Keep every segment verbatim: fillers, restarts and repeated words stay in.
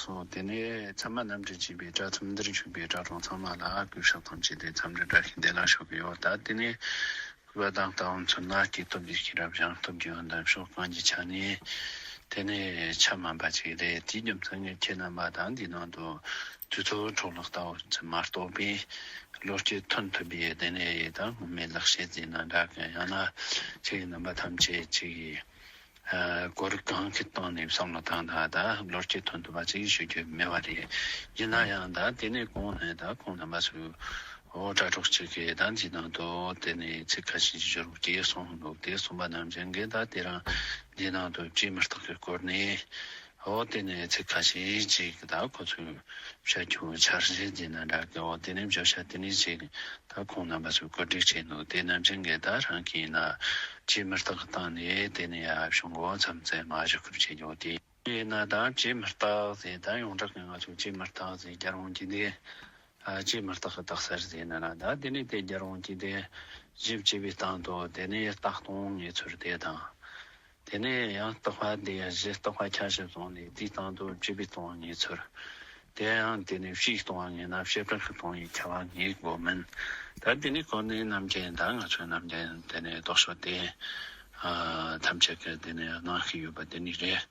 སོ། དེ་ནས་ཚད་མ་རྣམ་འགྲེལ་བྱས་པའི་སྒྲ་ཚུལ་འདིར་འཇུག་པའི་སྒྲ་གྲོགས་ཚང་མ་ལ་གུས་ཕྱག་ཐམས་ཅད་དེ་འཚམས་འདྲི་བཀྲ་ཤིས་བདེ་ལེགས་ཞུ་གི་ཡོད། ད་དེ་ནས་གུས་པ་དང་ལྟ་བ་མཚོན་ན་སྐྱེས་ཐོབ་ཀྱི་ཤེས་རབ་སྦྱངས་སྟོབས་ཀྱི་ཡོན་ཏན་ཕྱོགས་གང་གི་ཆ་ནས་དེ་ནས་ཆ་མཉམ་པ་ཅིག་རེད། དེའི་རྒྱུ་མཚན་གྱིས་ཁྱེད་རྣམ་པ་དང་འདི་ནང་དུ་དུས་ཚོད་འཕྲོ་བརླག་ལྟ་བུ་ཚོ་མ་གཏོགས་པའི་བློ་སྐྱེད་ཐོན་ཐུབ་པའི་དེ་ནས་ཡི་དང་སྔོན་མའི་ལེགས་བཤད་ཟེར་ན་འདྲ་གི། ཡང་ན་ཁྱེད་རྣམ་པ་ཐམས་ཅད་ཅིག་གིས་གོ་རིག་གང་གི་སྟེང་ནས་བསམ་བློ་བཏང་དང་ད་བློ་སྐྱེད་ཐོན་ཐུབ་པ་ཅིག་ཞུ་རྒྱུ་མེད་པ་རེད། ཡིན་ན་ཡང་ད་དེ་ནས་གོང་ནས་ད་ཁོང་རྣམ་པ་ཚོས་འོ་དྲ་གྲོགས་ཅིག་གིས་ད་འདི་ནང་དུ་དེ་ནས་ཚིག་ཁ་ཤས་ཅིག་སྦྱོར་བ་སྐྱེས་སོང་འདུག་དེ་གསུངས་པ་ནང་བཞིན་གྱི་ད་དེ་རང་འདི་ནང་དུ་བཅོས་མི་རྟག་གི་སྐོར་ནས་འོ་དེ་ནས་ཚིག་ཁ་ཤས་ཅིག་ད་ཁོ་ཚོས་བཤད་རྒྱུ་འཆར་གཞི་འདི་ན་འདྲ་གི། འོ་དེ་ནས་བརྗོད་བྱ་དེ་ནས་ཅིག་ད་ཁོང་རྣམ་པ་ཚོས་བཀོད་སྒྲིག་བྱས་འདུག་དེ་ནང་བཞིན་གྱི་ད་རང་གིས་ན་བཅོས་མི་རྟག་གི་སྟེང་ནས་དེ་ནས་ཡ་གཞུང་གོ་མཚམས་ཚད་མ་ཞུ་ཁུལ་བྱེད་རྒྱུ་དེ་ཡིན་ན་ད་བཅོས་མི་རྟག་ཟེར་ད་ཡོངས་གྲགས་ཀྱི་ང་ཚོས་བཅོས་མི་རྟག་ཟེར་རྒྱལ་དབང་གི་དེ། ཨ་བཅོས་མི་རྟག་གི་རྟགས་གསལ་ཟེར་ན་ན་ད་དེ་ནས་དེ་རྒྱལ་དབང་གི་དེ་ཞིབ་བྱས་པའི་སྟེང་དུ་དེ་ནས་རྟགས་སྟོང་ངེས་ཚུལ་དེ་དང་། དེ་ནས་ཡང་རྟག་པ་དེ་གཞི་རྟག་པ་ཁྱད་གཞི་བཟུང་ནས་དེའི་སྟེང་དུ་བཅོས་པའི་སྟོང་པ་ངེས་ཚུལ། དེ་ཡང་དེ་ནས་ཕྱིའི་སྟོང་པ་ངེས་ན་བྱེ་བྲག་གི་སྟོང་པའི་ཁྱབ་པ་ངེས་དགོས་མིན། ད་དེ་ནས་གོ་ནས་རྣམ་རྒྱལ་ད་ང་ཚོའི་རྣམ་རྒྱལ་དེ་ནས་ལྡོག་ཕྱོགས་དེ་ཨ་ཐམས་ཅད་ཀྱི་དེ་ནས་གནང་ཤེས་ཡོད་པ་དེ་ནས་རེད།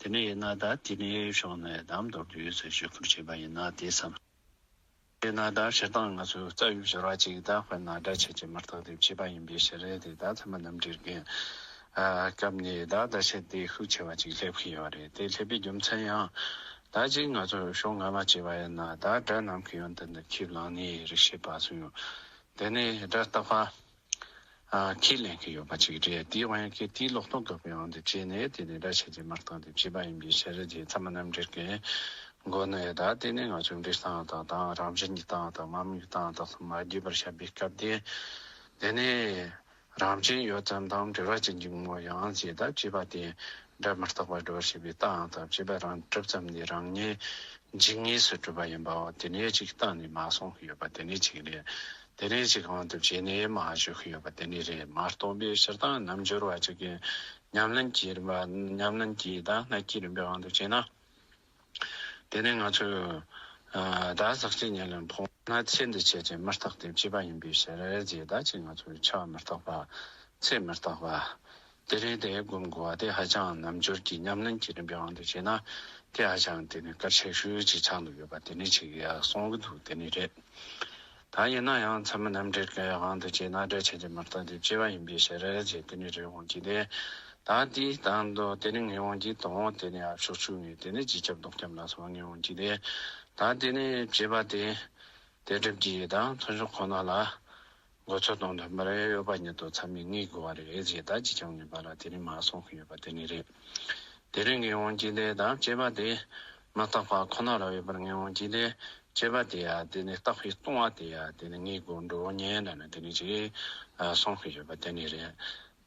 དེ་ནས་ཡིན་ན་ད་དེ་ནས་ཕྱོགས་ནས་ད་མདོར་བསྡུས་ཡོད་ཚད་ཞུ་ཁུལ་བྱས་པ་ཡིན་ན་དེ་བསམ། དེས་ན་ད་སྤྱིར་བཏང་ང་ཚོས་རྩ་བའི་སྦྱོར་བ་ཅིག་ད་དཔེར་ན་སྒྲ་ཆད་ཀྱི་མི་རྟག་སྟེ་བྱས་པ་ཡིན་པའི་ཕྱིར་རེད་དེ། ད་ཚད་མ་རྣམ་འགྲེལ་གྱི་ཨ་སྐབས་ནས་ད་སྒྲ་ཆད་དེ་ཤུགས་ཆེ་བ་ཅིག་སླེབས་ཀྱི་ཡོད་རེད། དེ་སླེབས་པའི་རྒྱུ་མཚན་ཡང་ད་ཅིག་ང་ཚོས་ཕྱོགས་སྔ་མ་བྱས་པ་ཡིན་ན་ད་སྒྲ་ནམ་མཁའི་ཡོན་ཏན་དུ་ཁས་བླངས་ནས་རིགས་ཤེས་པ་ཚོས་དེ་ནས་སྒྲ་རྟག་པ། ཨ་ཁས་ལེན་གྱི་ཡོད་པ་ཅིག་རེད། དེའི་དབང་གིས་དེའི་ལོག་རྟོག་དགག་པའི་དབང་དུ་བྱས་ནས་དེ་ནི་སྒྲ་ཆད་ཀྱི་མི་རྟག་སྟེ་བྱས་པ་ཡིན་པའི་ཕྱིར་རེད་ཅེས་ཚད་མ་རྣམ་འགྲེལ་གྱི་སྒོ་ནས་ད་དེ་ནི་ང་ཚོས་འབྲས་རྟགས་དང་དང་རང་བཞིན་གྱི་རྟགས་དང་མ་དམིགས་རྟགས་དག་ཏུ་མ་བརྗོད་པར་བཤད་པའི་སྐབས་དེ། དེ་ནི་རང་བཞིན་ཡོད་ཙམ་དང་འབྲེལ་བ་ཅན་གྱི་ངོ་བོ་ཡང་ཞེས་ད་བྱས་པ་དེ་སྒྲ་མི་རྟག་པར་སྒྲུབ་པར་བྱེད་པའི་རྟགས་དང་བྱས་པ་རང་གྲུབ་ཙམ་ནས་རང་ཉིད་འཇིག་ངེས་སུ་གྲུབ་པ་ཡིན་པའོ། དེ་ནས་ཅིག་གཏན་ནས་མ་གསུངས་ཡོད་པ་དེ་ནས་ཅིག་རེད། དེ་ནས་ཅིག་དབང་དུ་བྱས་ནས་མ་བཞུགས་ཡོད་པ་དེ་ནས་རེད། མ་གཏོགས་པའི་སྤྱིར་བཏང་རྣལ་འབྱོར་བ་ཅིག་གི་ཉམས་ལེན་གྱི་རིམ་པ་ཉམས་ལེན་གྱི་དང་གནད་ཀྱི་རིམ་པའི་དབང་དུ་བྱས་ན། དེ་ནས་ང་ཚོས་ཨ་ད་ཟག་བཅས་ཉེར་ལེན་ཕོག་ན་ཚེ་འདི་ཕྱད་ཀྱི་མི་རྟག་སྟེ་བྱས་པ་ཡིན་པའི་ཕྱིར་ཅེས་ད་ཅིག་ང་ཚོས་འཆི་བ་མི་རྟག་པ། ཚེ་མི་རྟག་པ། དེ་རིང་དེ་སྒོམ་དགོས་པ་དེ་ཧ་ཅང་རྣལ་འབྱོར་གྱི་ཉམས་ལེན་གྱི་རིམ་པའི་དབང་དུ་བྱས་ན་དེ་ཧ་ཅང་དེ་ནི་གལ་ཆེ་ཤོས་ཅིག་ཆགས་འདུག་ཡོད་པ་དེ་ནི་ཅིག་ཡ་གསུང་གི་འདུག་དེ་ནི་རེད། ད་ཡིན་ན་ཡང་ཚད་མ་རྣམ་འགྲེལ་གྱི་དབང་དུ་བྱས་ན་སྒྲ་ཆད་ཀྱི་མི་རྟག་སྟེ་བྱས་པ་ཡིན་པའི་ཕྱིར་ཅེས་དེ་ནི་རེད་འོང་གི་དེ། ད་དེའི་སྟེང་དུ་དེ་ནི་ངེས་འོང་གི་དང་དེ་ནི་ཕྱོགས་ཆོས་ངེས་དེ་ནི་རྗེས་ཁྱབ་ལྡོག་ཁྱབ་ལ་སོགས་ངེས་འོང་གི་དེ། ད་དེ་ནི་བྱས་པ་དེ། དེ་སྒྲུབ་ཀྱི་དང་མཚོན་ཕྱོགས་ཁོ་ན་ལ། འགོ་ཚུལ་དང་མཐུན་པར་ཡོད་པ་ཉིད་དུ་ཚད་མས་ངེས་དགོས་པ་རེད་ཅེས་ད་ཅི་ཀྱང་ངེས་པ་ལ་དེ་ནི་མ་གསུངས་ཡོད་པ་དེ་ནི་རེད། དེ་རིང་ངེས་འོང་གི་དེ་དང་བྱས་པ་དེ་མི་རྟག་པ་ཁོ་ན་ལ་ཡོད་པར་ངེས་འོང་གི་དེ་བྱས་པ་དེ་ཡང་དེ་ནི་རྟག་པའི་སྟོང་པ་དེ་ཡང་དེ་ནི་ངེས་དགོས་འགྲོ་ཉན་ན་ན་དེ་ནི་ཅིག་གསུངས་ཡོད་པ་དེ་ནི་རེད།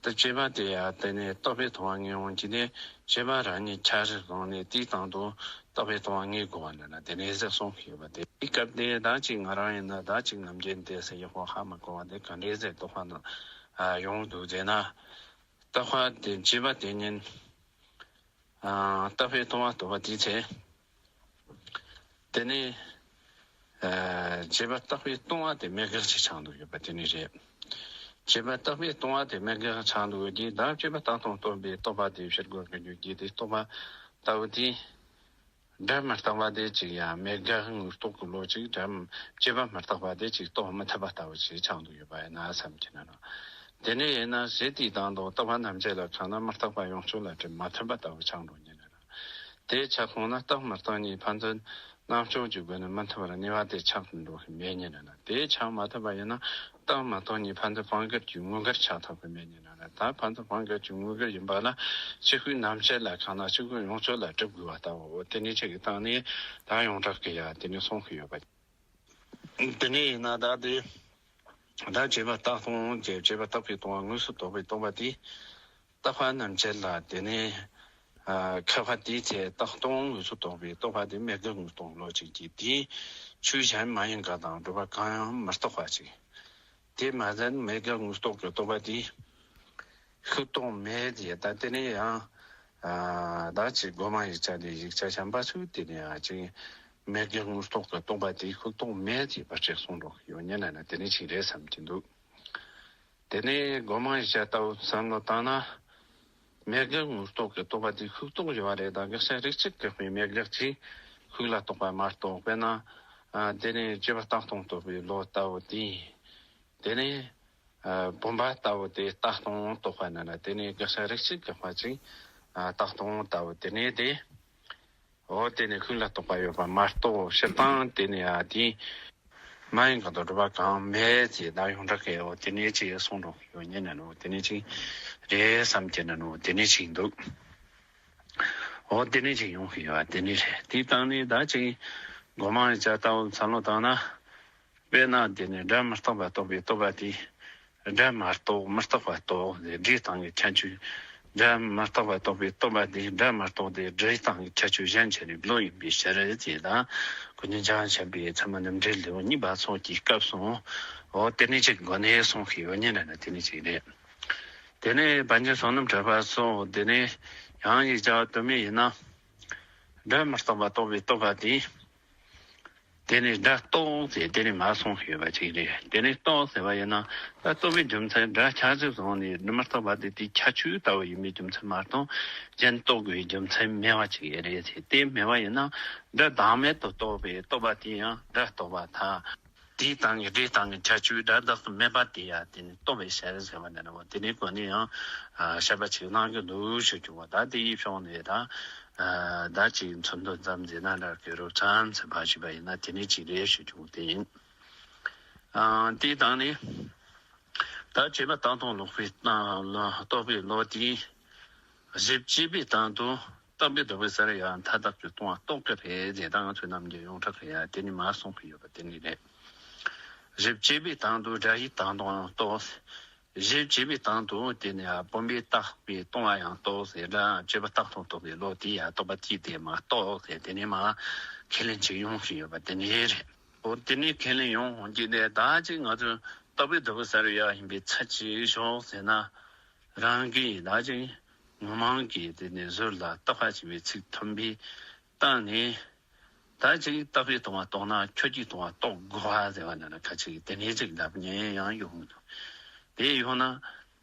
དེ་བྱས་པ་དེ་ཡང་དེ་ནི་རྟག་པའི་སྟོང་པ་ངེས་འོང་གི་དེ་བྱས་པ་རང་ཉིད་ཁྱད་གཞི་བཟུང་ནས་དེའི་སྟེང་དུ་རྟག་པའི་སྟོང་པ་ངེས་དགོས་པ་ན་ན་དེ་ནི་ཟེར་གསུངས་ཡོད་པ་དེ། དེའི་སྐབས་དེ་ད་ཅིག་ང་རང་ཡིན་ན་ད་ཅིག་ནམ་རྒྱུན་དེ་ཟེར་ཡག་པོ་ཧ་མ་གོ་བ་དེ་ག་འདྲས་ཟེར་རྟོག་པ་ན་ཡོང་འདུག་ཟེར་ན། རྟག་པ་དེ་བྱས་པ་དེ་ཉིད་རྟག་པའི་སྟོང་པ་རྟོགས་པ་དེའི་ཚེ། དེ་ནས་བྱས་པ་རྟག་པའི་སྟོང་པ་དེ་མེད་དགག་ཅིག་ཆགས་འདུག་ཡོད་པ་དེ་ནི་རེད། བྱས་པ་རྟག་པའི་སྟོང་པ་དེ་མེད་དགག་ཆགས་འདུག་ཡོད་ཀྱི་ད་བྱས་པ་རྟག་སྟོང་རྟོགས་པའི་རྟོག་པ་དེ་ཕྱིར་རྒོལ་གྱི་རྒྱུ་གྱི་དེ་རྟོག་པ་ལྟ་བུ་དེ། སྒྲ་མི་རྟག་པ་དེ་ཅིག་ཡང་མེད་དགག་དངོས་རྟོགས་ཀྱི་བློ་ཅིག་སྒྲ་བྱས་པ་མི་རྟག་པ་དེ་ཅིག་རྟོགས་མི་ཐུབ་པ་ལྟ་བུ་ཅིག་ཆགས་འདུག་ཡོད་པ་ཡིན་ན་བསམ་གྱི་ན་ནོ། དེ་ནས་ཡིན་ན་ཟེར་དེའི་སྟེང་དུ་རྟོག་པ་རྣམ་བཅད་ལ་ཁ་ན་མི་རྟག་པ་ཡོངས་གཅོད་ལ་སྒྲུབ་མ་ཐུབ་པ་ལྟ་བུ་ཆགས་འགྲོ་ཉེན་ན་ནོ། དེ་ཆགས་སོང་ན་རྟག་མི་རྟག་གཉིས་ཕན་ཚུན་རྣམ་གཅོད་ཀྱི་སྒོ་ནས་མི་མཐུན་པར་ནུས་པ་དེ་ཆགས་འགྲོ་གི་མེད་ཉེན་ན་ནོ། དེ་ཆགས་མ་ཐུབ་པ་ཡིན་ན་རྟག་མི་རྟག་གཉིས་ཕན་ཚུན་དཔང་སྒེར་གྱི་དངོས་འགལ་ཆགས་ཐུབ་གི་མེད་ཉེན་ན། ད་ཕན་ཚུན་དཔང་སྒེར་གྱི་དངོས་འགལ་ཡིན་པ་ལ་གཅིག་པུའི་རྣམ་བཤད་ལ་ཁ་ན་གཅིག་པུའི་ཡོངས་གཅོད་ལ་སྒྲུབ་དགོས་པ་ལྟ་བུ་དེ་ནི་ཆེ་གི་སྟེང་ནས་ད་ཡོངས་གྲགས་ཀྱི་ཡ་དེ་ནི་གསུང་གི་ཡོད་པ། དེ་ནས་ཡིན་ན་ད་དེ་ད་བྱས་པ་རྟག་སྟོང་ཅེས་བྱས་པ་རྟག་པའི་སྟོང་པ་དངོས་སུ་རྟོགས་པའི་རྟོག་པ་དེ་རྟག་པ་རྣམ་བཅད་ལ་དེ་ནས་ཁ་བ་དེའི་ཚེ་རྟག་སྟོང་དངོས་སུ་རྟོགས་པའི་རྟོག་པ་དེ་མེད་དགག་དངོས་རྟོགས་ལོ་ཅིག་གིས་དེའི་ཆོས་གཞན་མ་ཡིན་དགག་དང་སྒྲུབ་པ་གང་ཡང་མི་རྟོགས་པ་ཅིག་དེ་མ་ཟད་མེད་དགག་དངོས་རྟོགས་ཀྱི་རྟོག་པ་དེ་ཤུགས་རྟོགས་མེད་ཅེས་ད་དེ་ནས་ཡང་ ཨ་ད་ཅིག་སྒོ་མང་ཡིག་ཆ་དེ་ཡིག་ཆ་གཞན་པ་ཚོས་དེ་ནས་ཨ་ཅིག་མེད་དགག་དངོས་རྟོགས་ཀྱི་རྟོག་པ་དེ་ཤུགས་རྟོགས་མེད་ཅེས་པར་ཅིག་གསུངས་འགྲོ་ཡོད་ཉན་ན་ན་དེ་ནས་ཅིག་རེད་བསམ་གྱི་འདུག་དེ་ནས་སྒོ་མང་ཡིག་ཆ་ལྟ་བུ་བསམ་བློ་བཏང་ན། མེད་དགག་དངོས་རྟོགས་ཀྱི་རྟོག་པ་དེ་ཤུགས་རྟོགས་ཡོད་པ་རེད། ད་དགག་བྱ་རིགས་གཅིག་བཀག་པའི་མེད་དགག་ཅིག་ཤུགས་ལ་རྟོགས་པ་མ་རྟོགས་དཔེར་ན། ཨ་དེ་ནས་སྤྱོད་པ་རྟག་སྟོང་རྟོགས་པའི་བློ་ལྟ་བུ་དེ། དེ་ནས་ཨ་བུམ་པ་ལྟ་བུ་དེ་རྟག་སྟོང་རྟོགས་པ་ན་ན་དེ་ནས་དགག་བྱ་རིགས་གཅིག་བཀག་པ་ཅིག་ཨ་རྟག་སྟོང་ལྟ་བུ་དེ་ནས་དེ། འོ་དེ་ནས་ཤུགས་ལ་རྟོགས་པ་ཡོད་པ་མ་གཏོགས་སྤྱིར་བཏང་དེ་ནས་ཨ་དེ་མ་ཡིན་གང་དུ་གྲུབ་པ་གང་མེད་ཅེས་ད་ཡོངས་གྲགས་ཀྱི་འོ་དེ་ནས་ཅིག་གསུངས་འགྲོ་ཡོད་ཉན་ན་ནོ་དེ་ནས་ཅིག་རེད་བསམ་གྱི་ན་ནོ་དེ་ནས་ཅིག་འདུག་འོ་དེ་ནས་ཅིག་ཡོང་གི་ཡོད་དེ་ནས་རེད། དེ་དང་ནི་ད་ཅིག་སྒོ་མང་ཡིག་ཆ་ལྟ་བུ་བསམ་བློ་བཏང་ན། དཔེར་ན་དེ་ནི་སྒྲ་མི་རྟག་པ་རྟོགས་པའི་རྟོག་པ་དེ། སྒྲ་མ་རྟོགས་མི་རྟག་པ་རྟོགས་ཏེ་སྒྲའི་སྟེང་གི་ཁྱད་ཆོས། སྒྲ་མི་རྟག་པ་རྟོགས་པའི་རྟོག་པ་དེ་སྒྲ་མ་རྟོགས་ཏེ་སྒྲའི་སྟེང་གི་ཁྱད་ཆོས་གཞན་ཆ་ནས་བློ་ཡིན་པའི་ཕྱིར་ཅེས་དང་། ཀུན་མཁྱེན་འཇམ་དབྱངས་བཤད་པའི་ཚད་མ་རྣམ་འགྲེལ་ལེའུ་གཉིས་པ་སོགས་ཀྱི་སྐབས་སུ། འོ་དེ་ནས་ཅིག་སྒོ་ནས་གསུངས་ཤིག་ཡོད་ཉན་ན་དེ་ནས་ཅིག་རེད། དེ་ནས་པཎ་ཆེན་བསོད་ནམས་གྲགས་པ་སོགས་དེ་ནས་ཡང་ཡིག་ཆ་བ་དུ་མ་ཡིན་ན། སྒྲ་མི་རྟག་པ་རྟོགས་པའི་རྟོག་པ་དེ། དེ་ནི་སྒྲ་རྟོགས་ཟེར་དེ་ནི་མ་གསུངས་ཡོད་པ་ཅིག་རེད། དེ་ནི་རྟོགས་ཟེར་བ་ཡིན་ན་ད་རྟོགས་པའི་རྒྱུ་མཚན་སྒྲ་ཁྱད་ཆོས་བཟུང་ནས་སྒྲ་མི་རྟག་པ་དེ་དེའི་ཁྱད་ཆོས་ལྟ་བུ་ཡིན་པའི་རྒྱུ་མཚན་མ་གཏོགས་གཞན་རྟོགས་དགོས་པའི་རྒྱུ་མཚན་མེད་པ་ཅིག་རེད་ཟེར། དེ་མེད་པ་ཡིན་ན་སྒྲ་བདག་མེད་དུ་རྟོགས་པའི་རྟོག་པ་དེ་ཡང་སྒྲ་རྟོགས་པ་དང་། དེའི་སྟེང་གི་སྒྲའི་སྟེང་གི་ཁྱད་ཆོས་སྒྲ་བདག་ཏུ་མེད་པ་དེ་ཡང་དེ་ནི་རྟོགས་པའི་ཕྱིར་ཟེར་བ་འདི་ནི་དེ་ནི་གོ་ནི་ཡང་བཤད་པ་ཅིག་གནང་གི་འདུག་ཞུ་རྒྱུ་བ། ད་དེ་ཡི་ཕྱོགས་ནས་ད། ཨ་ད་ཅིག་མཚོན་དོན་ཙམ་ཟེར་ན་འདྲ་གི་རོབ་ཙམ་ཟེར་བ་ཞུས་པ་ཡིན་ན་དེ་ནི་གཅིག་རེད་ཞུ་རྒྱུ་དེ་ཡིན། ཨ་དེའི་སྟེང་ནས་ད་སྤྱོད་པ་རྟག་སྟོང་རྟོགས་པའི་རྟོགས་པའི་བློ་དེ་གཞི་བྱས་པའི་སྟེང་དུ་རྟག་པའི་རྟོག་པའི་ས་རུ་ཡང་མཐའ་དག་གི་སྟོང་པ་རྟོགས་ཀྱི་རེད་ཟེར། ད་ང་ཚོའི་རྣམ་འགྱུར་ཡོངས་གྲགས་ཀྱི་ཡང་དེ་ནི་མ་གསུངས་ཀྱི་ཡོད་པ་དེ་ནི་རེད། གཞི་བྱས་པའི་སྟེང་དུ་སྒྲ་ཡི་རྟག་སྟོང་རྟོགས། གཞི་བྱས་པའི་སྟེང་དུ་དེ་ནས་བུམ་པས་བཏགས་པའི་སྟོང་པ་ཡང་རྟོགས་ཟེར་ན་སྤྱོད་པ་རྟག་སྟོང་རྟོགས་པའི་བློ་དེ་ཡང་རྟོག་པ་དེས་དེ་མ་རྟོགས་ཟེར་དེ་ནས་མ་ཁས་ལེན་ཅིག་ཡོང་བཞིན་ཡོད་པ་དེ་ནས་རེད། འོ་དེ་ནས་ཁས་ལེན་ཡོང་ཧོན་གྱི་དེ་ད་ཅིག་ང་ཚོས་རྟག་པའི་རྟོག་པའི་ས་རུ་ཡ་ཡིན་པའི་ཚད་ཅིག་ཞོག་ཟེར་ན། རང་གིས་ད་ཅིག་ངོ་མང་གི་དེ་ནས་ཟུར་ལ་རྟག་པ་ཅིག་པའི་ཚིག་ཐོན་པའི་སྟེང་ནས། ད་ཅིག་རྟག་པའི་སྟོང་པ་རྟོགས་ན་ཁྱོད་ཀྱིས་སྟོང་པ་རྟོགས་དགོས་པ་ཟེར་བ་ན་ན་ཁ་ཅིག་དེ་ནས་ཅིག་ལབ་ཉན་ཡང་ཡོང་གི་འདུག་དེ་ཡོང་ན་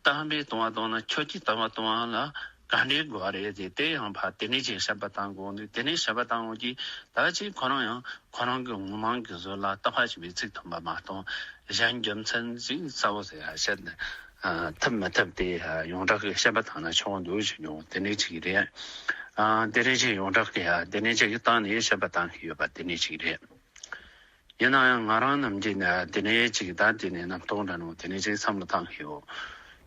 རྟག་པའི་སྟོང་པ་རྟོགས་ན་ཁྱོད་ཀྱིས་རྟག་པ་རྟོགས་པ་ལ་ག་འདྲའི་དགོས་པ་རེད་ཟེར། དེ་ཡང་ཕར་དེ་ནས་ཅིག་བཤད་པ་བཏང་དགོས་འདུག་དེ་ནས་བཤད་པ་བཏང་འོང་གི་ད་ཅིག་ཁོ་རང་ཡང་ཁོ་རང་གི་ངོ་མང་གི་ཟུར་ལ་རྟག་པ་ཞིག་པའི་ཚིག་ཐོན་པ་མ་གཏོགས་གཞན་རྒྱུ་མཚན་ཅིག་གསལ་པོ་ཟེར་ཡ་བཤད་ནས། ཐུབ་མི་ཐུབ་དེ་ཡོངས་གྲགས་ཀྱི་བཤད་པ་དང་ན་ཆོག་འདུག་ཞུ་མྱོང་དེ་འདྲའི་ཅིག་རེད། དེ་འདྲའི་ཅིག་ཡོངས་གྲགས་ཀྱི་དེ་འདྲའི་ཅིག་གི་སྟེང་ནས་བཤད་པ་བཏང་གི་ཡོད་པ་དེ་འདྲའི་ཅིག་རེད། ཡིན་ན་ཡང་ང་རང་རྣམས་ཀྱིས་ནི་དེ་འདྲའི་ཅིག་ད་དེ་ནས་རྣམ་རྟོག་འདྲ་ནོ་དེ་འདྲའི་ཅིག་བསམ་བློ་བཏང་གི་ཡོད།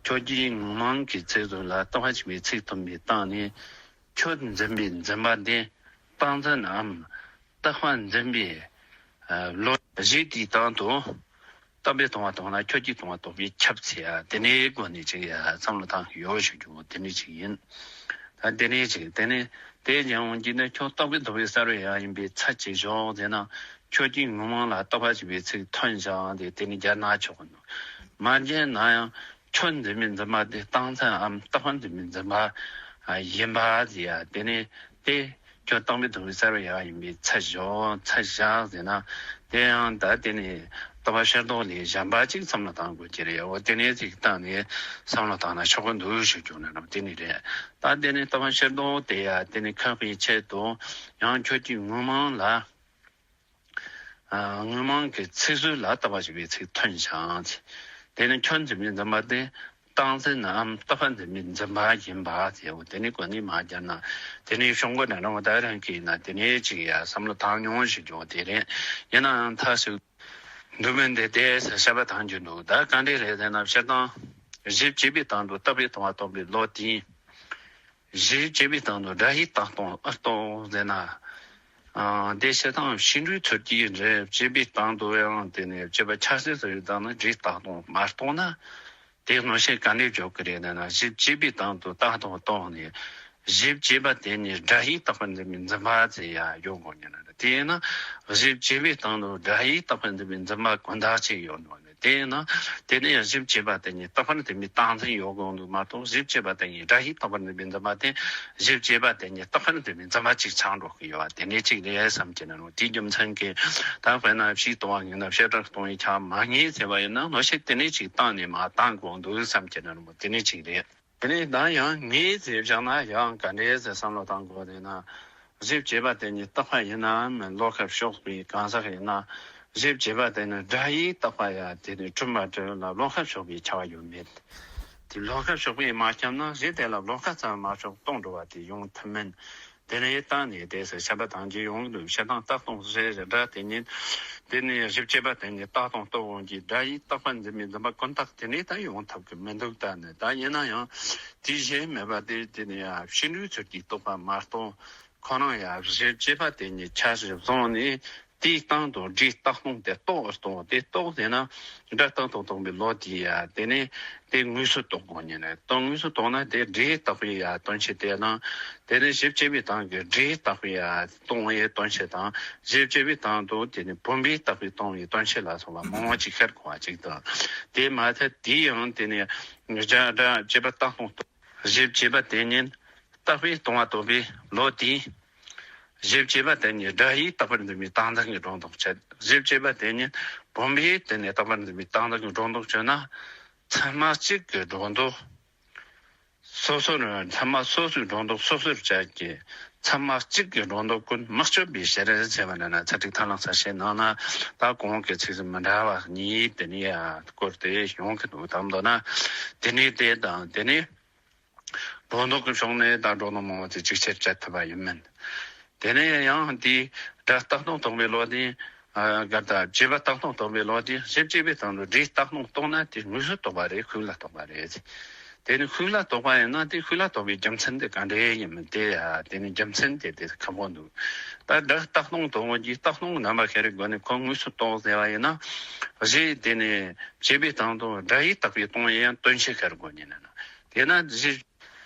ཁྱོད་ཀྱིས་ངོ་མང་གི་ཚིག་ཟུར་ལ་རྟག་པ་ཞིག་པའི་ཚིག་ཐོན་པའི་སྟེང་ནས་ཁྱོད་འཛིན་པའི་འཛིན་པ་དེ་རྟག་འཛིན་ནམ་རྟག་པ་འཛིན་པའི་བློ་གཞི་དེའི་སྟེང་དུ། རྟག་པའི་སྟོང་པ་རྟོགས་ན་ཁྱོད་ཀྱིས་སྟོང་པ་རྟོགས་པས་ཁྱབ་ཚེ་ཡ་དེ་ནས་སྒོ་ནས་ཅིག་ཡ་བསམ་བློ་བཏང་གི་ཡོད་ཞུ་རྒྱུ་དེ་ནས་ཅིག་ཡིན། ད་དེ་ནས་ཅིག་དེ་ནས་དེ་ཡང་འོང་གི་ནས་ཁྱོད་རྟག་པའི་རྟོག་པའི་ས་རུ་ཡ་ཡིན་པའི་ཚད་ཅིག་ཞོག་ཟེར་ན་ཁྱོད་ཀྱིས་ངོ་མང་ལ་རྟག་པ་ཞིག་པའི་ཚིག་ཐོན་བཞག་དེ་དེ་ནས་སྦྱར་ན་ཆོག་གི་འདུག་མ་སྦྱར་ན་ཡང་ཁྱོད་འཛིན་པའི་འཛིན་པ་དེ་རྟག་འཛིན་འམ་རྟག་པ་འཛིན་པའི་འཛིན་པ་ཡིན་པ་ཟེར་ཡ་དེ་ནས་དེ། ཁྱོད་རྟག་པའི་རྟོག་པའི་ས་རུ་ཡ་ཡིན་པའི་ཚད་བཞག་ཚད་བཞག་ཟེར་ན། དེ་ཡང་ད་དེ་ནི་རྟོག་པ་ཤེར་རྟོག་ལས་གཞན་པ་ཅིག་བསམ་བློ་བཏང་དགོས་ཀྱི་རེད། འོ་དེ་ནས་ཅིག་བཏང་ནས་བསམ་བློ་བཏང་ན་ཆོག་གི་འདུག་ཞུ་རྒྱུ་ན་རམ་དེ་ནི་རེད། ད་དེ་ནི་རྟོག་པ་ཤེར་རྟོག་དེ་ཡ་དེ་ནི་ཁེགས་པའི་ཆེད་དུ་ཡང་ཁྱོད་ཀྱི་ངོ་མང་ལ། ཨ་ངོ་མང་གི་ཚིག་ཟུར་ལ་རྟག་པ་ཞིག་པའི་ཚིག་ཐོན་བཞག་དེ་ནི་ཁྱོད་འཛིན་པའི་འཛིན་པ་དེ། རྟག་འཛིན་ནམ་རྟག་པ་འཛིན་པའི་འཛིན་པ་ཡིན་པ་ཟེར་བ་དེ་ནི་གོ་ནི་མ་སྦྱར་ན་དེ་ནི་ཤོང་གོ་ན་རང་བ་ད་རང་གིས་ན་དེ་ནི་ཅིག་ཡ་བསམ་བློ་བཏང་མྱོང་ཞིག་ཀྱང་དེ་རེད། ཡིན་ནའང་མཐའ་ཞིག་འདུག་མིན་དེ་དེ་ཟེར་བཤད་པ་བཏང་རྒྱུ་འདུག་ད་ག་འདྲ་རེད་ཟེར་ན་སྤྱིར་བཏང་གཞི་བྱས་པའི་སྟེང་དུ་རྟག་པའི་སྟོང་པ་རྟོགས་པའི་བློ་དེ། གཞི་བྱས་པའི་སྟེང་དུ་སྒྲ་ཡི་རྟག་སྟོང་ཨ་རྟོགས་ཟེར་ན། ཨ་དེ་བྱས་ཙང་ཕྱི་འགྲོའི་ཚུལ་གྱིས་འབྲས་བྱས་པའི་སྟེང་དུ་ཡང་དེ་ནས་བྱས་པ་ཆ་ཤས་སུ་ཡོད་ཙང་ན་སྒྲའི་རྟག་སྟོང་མ་རྟོགས་ན། དེ་མངོན་ཤེས་ག་ནས་འཇོག་གི་རེད་ན་ན་གཞི་བྱས་པའི་སྟེང་དུ་རྟག་སྟོང་རྟོགས་ནས། གཞི་བཅས་པ་དེ་ཉིད་སྒྲ་ཡིས་བཏགས་པར་འཛིན་པའི་འཛིན་པ་ཟེར་ཡ་ཡོད་དགོས་ཉེ་ན། དེས་ན་གཞི་བཅས་པའི་སྟེང་དུ་སྒྲ་ཡིས་བཏགས་པར་འཛིན་པའི་འཛིན་པ་ཀུན་བརྟགས་ཅིག་ཡོད་ནོ། དེས་ན་དེ་ནས་གཞི་བཅས་པ་དེ་ཉིད་བཏགས་པར་འཛིན་པའི་རྟགས་འཛིན་ཡོད་དགོས་འདུག་མ་གཏོགས། གཞི་བཅས་པ་དེ་ཉིད་སྒྲ་ཡིས་བཏགས་པར་འཛིན་པའི་འཛིན་པ་དེ་གཞི་བཅས་པ་དེ་ཉིད་བཏགས་པར་འཛིན་པའི་འཛིན་པ་གཅིག་ཆགས་འགྲོ་གི་ཡོད་པ་དེ་ནི་གཅིག་རེད་བསམ་གྱི་ན་རུང་། དེའི་རྒྱུ་མཚན་གྱིས་ད་དཔེར་ན་ཕྱིས་གཏོང་བ་ཡིན་ན་བྱེ་བྲག་གཏོང་བའི་ཆ་མ་ངེས་ཟེར་བ་ཡིན་ན། ལོ་ཤས་དེ་ནས་ཅིག་བཏང་ནས་མ་བཏང་དགོས་འདུག་བསམ་གྱི་ན་རུང་དེ་ནི་གཅིག་རེད། དེ་ནས་ད་ཡང་ངེས་ཟེར་བཞག་ན་ཡང་ག་འདྲས་ཟེར་བསམ་བློ་བཏང་དགོས་དེ་ན། གཞི་བཅས་པ་དེ་ཉིད་བཏགས་པ་ཡིན་ནའམ་བློ་ཁ་ཕྱོགས་པའི་གང་ཟག་ཡིན་ན། གཞི་བཅས་པ་དེ་ནི་སྒྲ་ཡིས་བཏགས་པ་ཡ་དེ་ནི་གྲུབ་མ་གྲུབ་ལ་བློ་ཁ་ཕྱོགས་པའི་ཁྱབ་པ་ཡོད་མེད། དེ་བློ་ཁ་ཕྱོགས་པས་མ་ཁྱབ་ན་གཞི་དེ་ལ་བློ་ཁ་ཙམ་མ་ཕྱོགས་སྟོང་འགྲོ་བ་དེ་ཡོང་ཐུབ་མིན། དེ་ནས་བརྟགས་ནས་དེ་སུ་བཤད་པ་དང་རྒྱུ་ཡོང་གི་འདུག་བྱེད་སྟངས་བཏགས་སྟོང་ཟེར་སྒྲ་དེ་ཉིད། དེ་ནས་གཞི་བཅས་པ་དེ་ཉིད་བཏགས་སྟོང་རྟོགས་འོང་གི་སྒྲ་ཡིས་བཏགས་པར་འཛིན་པའི་འཛིན་པ་ཀུན་བརྟགས་དེ་ནས་ད་ཡོང་ཐུབ་ཀྱི་མི་འདུག་ད་ནི་ད་ཡིན་ན་ཡང་དེ་གཞན་མེད་པ་དེ་དེ་ནས་ཡང་ཕྱི་འགྲོའི་ཚུལ་གྱིས་རྟོགས་པ་མ་གཏོགས། ཁོ་རང་ཡང་གཞི་བཅས་པ་དེ་ཉིད་ཆ་བཞག་བཟུང་ནས་དེའི་སྟེང་དུ་སྒྲའི་བཏགས་སྟོང་དེ་རྟོགས་རྟོགས་དེ་རྟོགས་ཟེར་ན། སྒྲ་རྟག་ཏུ་སྟོང་པའི་བློ་དེ་ཡ་དེ་ནས་དེ་དངོས་སུ་རྟོགས་དགོས་ཉིན་རེད། དོན་དངོས་སུ་རྟོགས་ན་དེ་སྒྲས་བཏགས་པའི་ཡ་དོན་བྱེད་དེ་ན། དེ་ནས་གཞི་བཅས་པའི་སྟེང་གི་སྒྲས་བཏགས་པའི་ཡ་སྟོང་བའི་དོན་བྱེད་དང་། གཞི་བཅས་པའི་སྟེང་དུ་དེ་ནས་བུམ་པས་བཏགས་པའི་སྟོང་བའི་དོན་བྱེད་ལ་སོགས་པ་མང་བ་ཅིག་ཤར་དགོས་པ་ཅིག་དང་། དེ་མ་ཐད་དེ་ཡང་དེ་ནས་སྒྲ་སྒྲ་བཅས་པ་རྟག་སྟོང་རྟོགས། གཞི་བཅས་པ་དེ་ཉིད་བཏགས་པས་སྟོང་པ་རྟོགས་པའི་བློ་དེས། གཞི་བཅས་པ་དེ་ཉིད་སྒྲ་ཡིས་བཏགས་པར་འཛིན་པའི་རྟགས་འཛིན་གྱི་སྒྲོ་འདོགས་ཆད། གཞི་བཅས་པ་དེ་ཉིད་བུམ་པས་དེ་ནས་བཏགས་པར་འཛིན་པའི་རྟགས་འཛིན་གྱི་སྒྲོ་འདོགས་ཆོད་ན། ཚད་མ་གཅིག་གི་སྒྲོ་འདོགས་སོ་སོར། ཚད་མ་སོ་སོའི་སྒྲོ་འདོགས་སོ་སོར་བཅད་ཀྱི། ཚད་མ་གཅིག་གི་སྒྲོ་འདོགས་ཀུན་མི་གཅོད་པའི་ཕྱིར་ཟེར་བ་ན་ན་ཚད་ཐིག་ཐ་ལ་ས་ཞེས་ནང་ན་ད་གོང་གི་ཚིག་གསུམ་མི་འདྲ་བ་གཉིས་དེ་ནས་ཡང་བསྐོར་ཏེ་ཡོང་གི་འདུག་ད་མདོར་ན་དེ་ནས་དེ་དང་དེ་ནས། སྒྲོ་འདོགས་ཀྱི་ཕྱོགས་ནས་ད་སྒྲོ་འདོགས་མང་བོ་དེ་ཅིག་ཆར་བཅད་ཐུབ་པ་ཡིན་མིན། དེ་ནས་ཡང་དེའི་སྒྲ་རྟག་སྟོང་རྟོགས་པའི་བློ་དེ། ཨ་གར་ད་བཅས་པ་རྟག་སྟོང་རྟོགས་པའི་བློ་དེ་གཞི་བཅས་པའི་སྟེང་དུ་སྒྲས་རྟག་སྟོང་རྟོགས་ན་དེ་དངོས་སུ་རྟོགས་པ་རེད། ཤུགས་ལ་རྟོགས་པ་རེད། དེ་ནི་ཤུགས་ལ་རྟོགས་པ་ཡིན་ན་དེ་ཤུགས་ལ་རྟོགས་པའི་རྒྱུ་མཚན་དེ་ག་འདྲ་ཡིན་མིན་དེ་ཡ་དེ་ནི་རྒྱུ་མཚན་དེ་དེ་ཁག་པོ་འདུག་ད་སྒྲ་རྟག་སྟོང་རྟོགས་པའི་རྟག་སྟོང་རྣམ་པ་ཤར་བའི་སྒོ་ནས་ཁོ་དངོས་སུ་རྟོགས་ཟེར་བ་ཡིན་ན། གཞི་དེ་ནི་བཅས་པའི་སྟེང་དུ་སྒྲ་ཡིས་བཏགས་པའི་སྟོང་ཡང་དོན་བྱེད་ཤར་དགོས་ཉིན་ན། དེས་ན་གཞི།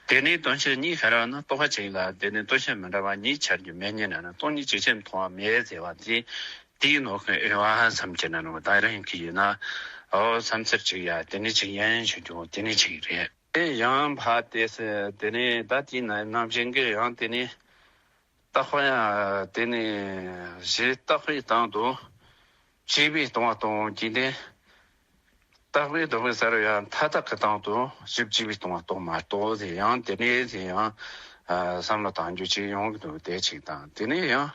དེ་ནས་དོན་བྱེད་གཉིས་ཤར་བ་ན་རྟོག་པ་གཅིག་ལ་དེ་ནས་དོན་བྱེད་མི་འདྲ་བ་གཉིས་འཆར་རྒྱུ་མེད་ཉིན་ན་སྟོང་ཉིད་གཅིག་ཆར་མཐོང་བ་མེད་ཟེར་བ་དེ། དེའི་ནོར་ཁོན་ཨེ་བ་བསམ་གྱི་ན་ནོ་ད་རིང་གི་ཡིན་ན། ཨོ་བསམ་ཚུལ་གཅིག་ཡ་དེ་ནས་གཅིག་ཡན་ཞུ་རྒྱུ་དེ་ནས་གཅིག་རེད། དེ་ཡང་ཕ་དེ་སེ་དེ་ནས་ད་དེའི་ནང་ནང་བཞིན་གྱི་ཡང་དེ་ནས། རྟག་པ་ཡང་དེ་ནས་གཞི་རྟག་པའི་སྟེང་དུ་བཅས་པས་སྟོང་པ་རྟོགས་ཀྱི་སྟེ། རྟག་པའི་ལྡོག་པའི་ས་རུ་ཡང་མཐའ་དག་གི་སྟེང་དུ་གཞི་བཅས་པས་སྟོང་པ་རྟོགས་མ་རྟོགས་ཟེར་ཡང་དེ་ནས་ཟེར་ཡང་བསམ་བློ་གཏང་རྒྱུ་ཅིག་ཡོང་གི་འདུག་དེ་གཅིག་དང་དེ་ནས་ཡང་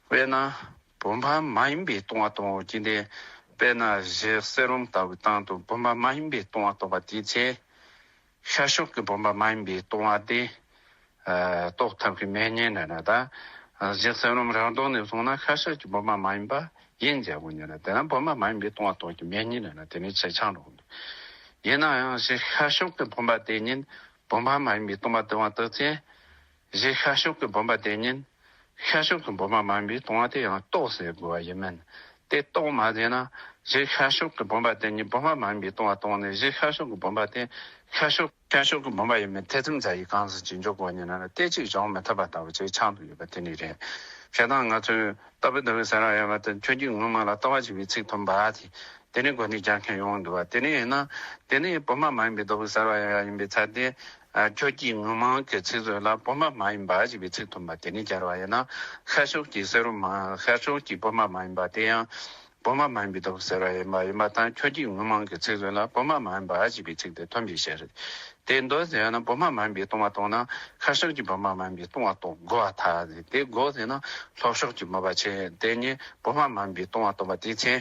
དཔེར་ན་བུམ་པ་མ་ཡིན་པའི་སྟོང་པ་རྟོགས་ཀྱི་སྟེ། དཔེར་ན་གཞི་གསེར་བུམ་ལྟ་བུའི་སྟེང་དུ་བུམ་པ་མ་ཡིན་པའི་སྟོང་པ་རྟོགས་པ་དེའི་ཚེ། ཤར་ཕྱོགས་ཀྱི་བུམ་པ་མ་ཡིན་པའི་སྟོང་པ་དེ། ཨ་རྟོགས་ཐུབ་ཀྱི་མེད་ཉིན་ན་ན་ད། གཞི་གསེར་བུམ་རང་ལྡོག་ནས་སོང་ན་ཤར་ཕྱོགས་ཀྱི་བུམ་པ་མ་ཡིན་པ་ཡིན་ཟེར་དགོས་ཉིན་ན། དེ་ན་བུམ་པ་མ་ཡིན་པའི་སྟོང་པ་རྟོགས་ཀྱི་མེད་ཉིན་ན་ན་དེ་ནས་ཆེ་ཆུང་རུ་འདུག་ཡིན་ན་ཡང་གཞི་ཤར་ཕྱོགས་ཀྱི་བུམ་པ་དེ་ཉིད་བུམ་པ་མ་ཡིན་པའི་སྟོང་པ་དེ་བ་དག་ཚེ། གཞི་ཤར་ཕྱོགས་ཀྱི་བུམ་པ་དེ་ཉིད། ཤར་ཕྱོགས་ཀྱི་བུམ་པ་མ་ཡིན་པའི་སྟོང་པ་དེ་ཡང་རྟོགས་ཟེར་དགོས་པ་ཡིན་མིན། དེ་རྟོགས་མ་ཟེར་ན། གཞི་ཤར་ཕྱོགས་ཀྱི་བུམ་པ་དེ་ཉིད་བུམ་པ་མ་ཡིན་པའི་སྟོང་པ་རྟོགས་ནས་གཞི་ཤར་ཕྱོགས་ཀྱི་བུམ་པ་དེ་ཤར་ཕྱོགས་ཤར་ཕྱོགས་ཀྱི་བུམ་པ་ཡིན་མིན་ཐེ་ཚོམ་ཟ་ཡི་གང་ཟག་ཅིག་འཇོག་དགོས་ཉིན་ན་དེ་གཅིག་བྱུང་མི་ཐུབ་པ་ལྟ་བུ་ཅིག་ཆགས་འདུག་ཡོད་པ་དེ་ནི་རེད། བྱས་ཙང་ང་ཚོས་རྟག་པའི་ལྡོག་པའི་སར་བ་ཡལ་བ་དང་ཁྱོད་ཀྱི་ངོ་མ་ལ་ལྟ་བ་ཞིག་པའི་ཚིག་ཐོན་པ་དེ། དེ་ནི་དགོས་ནི་རྒྱག་མཁན་ཡོང་འདུག་བ། དེ་ནི་ཡིན་ན། དེ་ནི་བུམ་པ་མ་ཡིན་པའི་ལྡོག་པའི་སར་བ་ཡལ་བ་ཡིན་པའི་ཚད་དེ། ཁྱོད་ཀྱི་ངོ་མ་གི་ཚིག་ཟོན་ལ་བུམ་པ་མ་ཡིན་པ་ཞེས་པའི་ཚིག་ཐོན་པ་དེ་ནི་སྦྱར་བ་ཡིན་ན། ཤར་ཕྱོགས་ཀྱི་གསེར་བུམ་མ་ཤར་ཕྱོགས་ཀྱི་བུམ་པ་མ་ཡིན་པ་དེ་ཡང་། བུམ་པ་མ་ཡིན་པའི་ལྡོག་པའི་སར་བ་ཡལ་བ་ཡིན་པ་དང་ཁྱོད་ཀྱི་ངོ་མ་གི་ཚིག་ཟོན་ལ་བུམ་པ་མ་ཡིན་པ་ཞེས་པའི་ཚིག་དེ་ཐོན་པའི་ཕྱིར། དེ་འདོད་ཟེར་ན་བུམ་པ་མ་ཡིན་པའི་སྟོང་པ་རྟོགས་ན་ཤར་ཕྱོགས་ཀྱི་བུམ་པ་མ་ཡིན་པའི་སྟོང་པ་རྟོགས་དགོས་པ་ཐལ། དེ་དགོས་ཟེར་ན་ལྷོ་ཕྱོགས་ཀྱི་མོས་པ་ཆེ་དེ་ཉིད་བུམ་པ་མ་ཡིན་པའི་སྟོང་པ་རྟོགས་པ་དེའི་ཚེ།